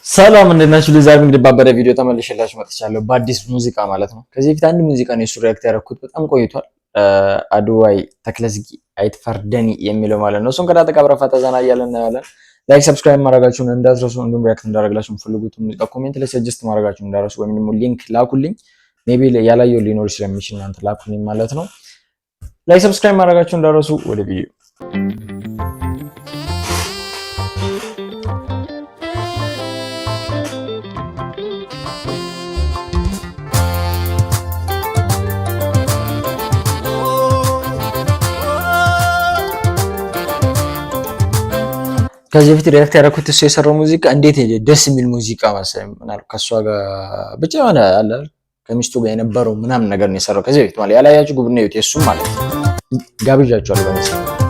ሰላም እንዴት ናችሁ? ለዛሬ እንግዲህ ባበደ ቪዲዮ ተመልሼላችሁ መጥቻለሁ፣ በአዲስ ሙዚቃ ማለት ነው። ከዚህ በፊት አንድ ሙዚቃ ነው የሱ react ያደረኩት፣ በጣም ቆይቷል። አድዋይ ተክለዝጊ አይትፈርደኒ የሚለው ማለት ነው። እሱን ከዳጠቃ ብረፋ ተዘና እያለን እናያለን። Like subscribe ማድረጋችሁን እንዳትረሱ፣ እንዲሁም react እንዳደረግላችሁ የምትፈልጉት ሙዚቃ comment ላይ suggest ማድረጋችሁን እንዳትረሱ፣ ወይም ደግሞ link ላኩልኝ። Maybe ያላየው ሊኖር ስለሚችል እናንተ ላኩልኝ ማለት ነው። Like subscribe ማድረጋችሁን እንዳትረሱ። ወደ ቪዲዮ። ከዚህ በፊት react ያደረኩት እሱ የሰራው ሙዚቃ እንዴት ደስ የሚል ሙዚቃ መሰለኝ። ከእሷ ጋር ብቻ የሆነ አለ ከሚስቱ ጋር የነበረው ምናምን ነገር ነው የሰራው ከዚህ በፊት ማለት። ያላያችሁ ጉብና እዩት፣ የእሱም ማለት ነው። ጋብዣችኋለሁ በመሰለኝ።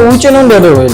ውጭ ነው እንዳለው ወይ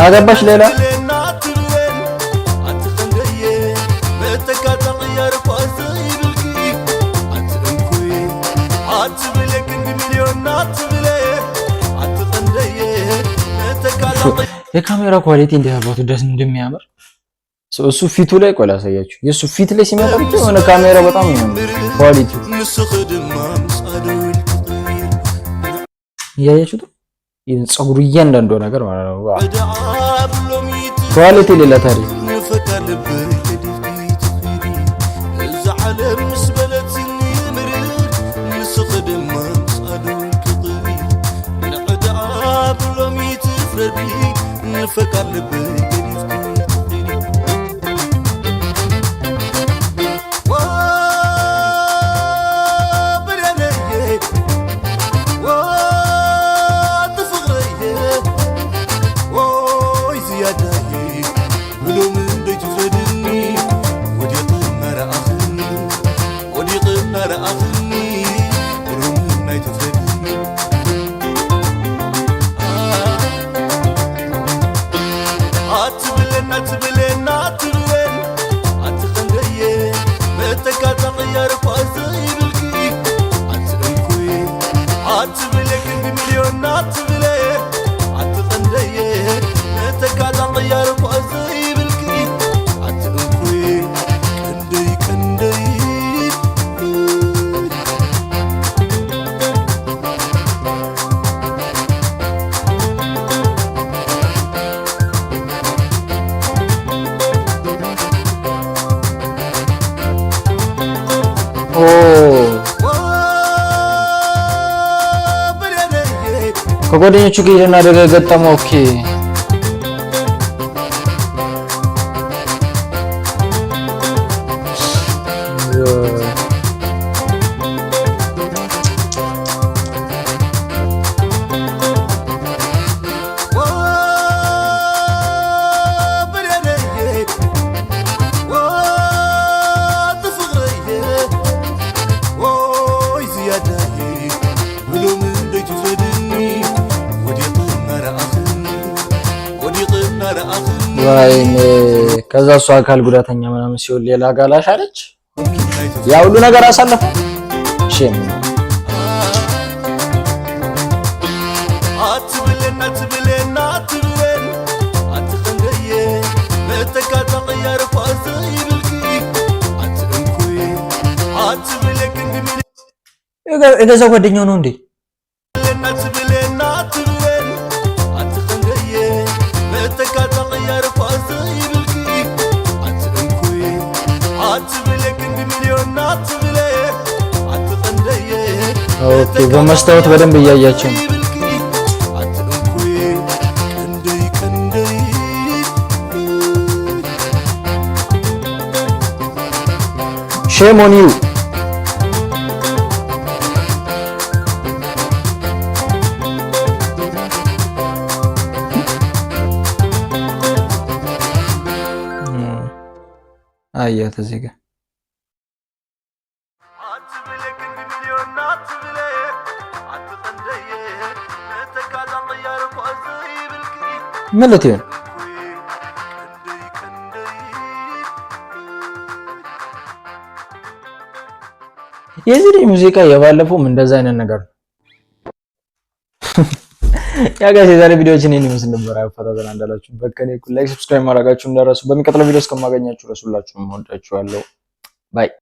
አገባሽ ሌላ። የካሜራ quality እንዴት አባቱ ደስ እንደሚያምር! እሱ ፊቱ ላይ ቆይ ላሳያችሁ። የእሱ ፊት ላይ ሲመጣ ብቻ የሆነ ካሜራ በጣም ነው quality እያያችሁት ይህን ፀጉሩ እያንዳንዱ ነገር ማለት ነው። Quality ሌላ ታሪክ። ከጓደኞቹ ጋር ሄደና አደጋ ገጠመው። Okay ወይኔ፣ ከዛ እሱ አካል ጉዳተኛ ምናምን ሲሆን ሌላ ጋላሽ አለች። ያ ሁሉ ነገር አሳለፈ። Shame። አትብለን አትብለን አትብለን አትኸንደየ መተካታ ቅያር ይብልኪ አትእንኩይ አትብለ ክንዲ የገዛ ጓደኛው ነው እንዴ? አትብለን አትብለን አትኸንደየ መተካታ ቅያር ይብልኪ አትእንኩይ አትብለ ክንዲ ሚልዮን አትብለ አትኸንደየ። Okay፣ በመስታወት በደንብ እያያቸው ነው። ይብልኪ አትእንኩይ ክንደይ ክንደይ። Shame on you። አያት እዚህ ጋር። አትብለ ክንዲ ሚልዮን አትብለ አትኸንደየ መተካታ ቅያር ይብልኪ ምን ልትሆን? ክንደይ ክንደይ። የዚህ ልጅ ሙዚቃ የባለፈውም እንደዛ አይነት ነገር ነው። Yeah guys፣ የዛሬ ቪዲዮችን ይህን ይመስል ነበር። ፈታ ዘና እንዳላችሁ በከኔ like፣ subscribe ማድረጋችሁ እንዳትረሱ። በሚቀጥለው ቪዲዮ እስከማገኛችሁ ድረስ ሁላችሁም እወዳችኋለሁ። Bye።